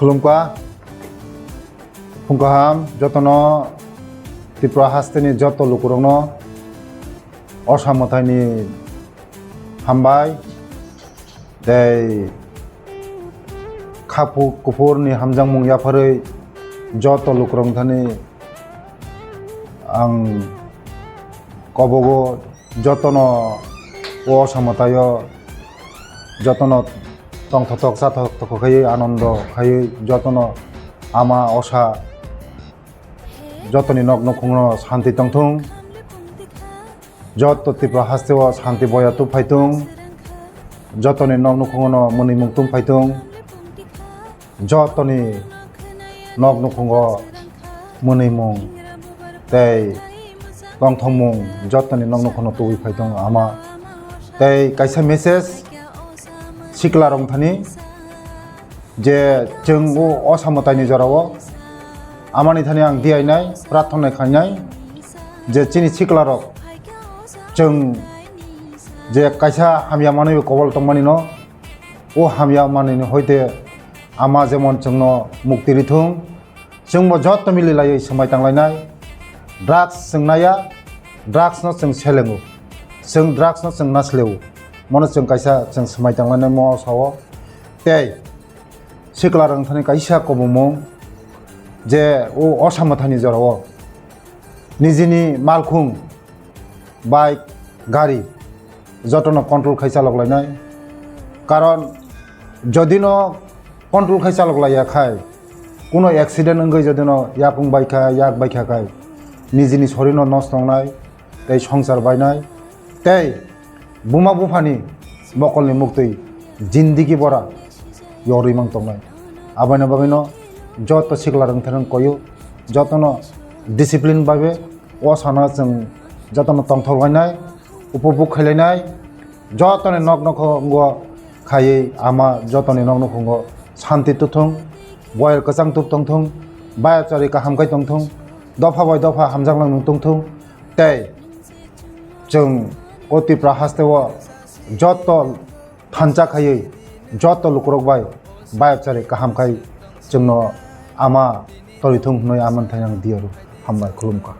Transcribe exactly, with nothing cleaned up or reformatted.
Khulumkha, phung kaham jotono, Tripura hasteni joto lukurokno Osa mwtaini hambai tei khapuk kuphurni hamjakmung yapharwi joto lukurok thani ang kobogo jotono o Osa mwtaio jotono tongthotok chathotok khaiwi anondo khaiwi jotono ama Osa jotoni nok nukhungno santi tongthung, joto Tripura hasteo santi boya tub phaitung, jotoni nok nukhungono mwnwimung tub phaitung, jotoni nok nukhungo mwnwimung tei tongthokmung jotoni nok nukhungno tubui phaitung ama. Tei kaisa message siklarok thani, je chwng o Osa mwtaini jorao amani thani ang diyainai, prarthana khainai, je chini siklarok chwng je kaisa hamya manwi kobol tongmani no, o hamya manwini hoite ama jemon chwngno mukti rithung, chwngbo joto mili laiwi swmai tanglainai, drugs chwng naya, drugs no chwng selengo, chwng drugs no chwng nasleo, mono chwng kaisa chwng swmai tanglainai mo sao. Tei siklarok thani kaisa kobomung je o Osa mwtaini jorao nijini malkhung, bike, gari jotono control khai chalok lainai. Karon jodino control khai chalok laiya khai, kuno accident wngwi jodino yakung baikha, yak baikha khai nijini sorino nosto wngnai tei songsar bainai tei buma buphani mokolni muktwi jindigi bora yorwi mang tongnai. Aboino bagwino joto siklarok thani koyo, jotono discipline bai be o Osano chwng jotono tongthok lainai, upobhog khainai, jotoni nok nukhungo khaiwi ama jotoni nok nukhungo santi tubthung, boyar kwchang tub tongthung, bayapchari kaham khai tongthung, dopha bai dopha hamjaknang nung tongthung. Tei chwng o Tripura hasteo joto thansa khaiwi joto lukurok bai bayapchari kaham khai chwngno ama torithung hwnwi amani thani ang diyaro hambai khulumkha.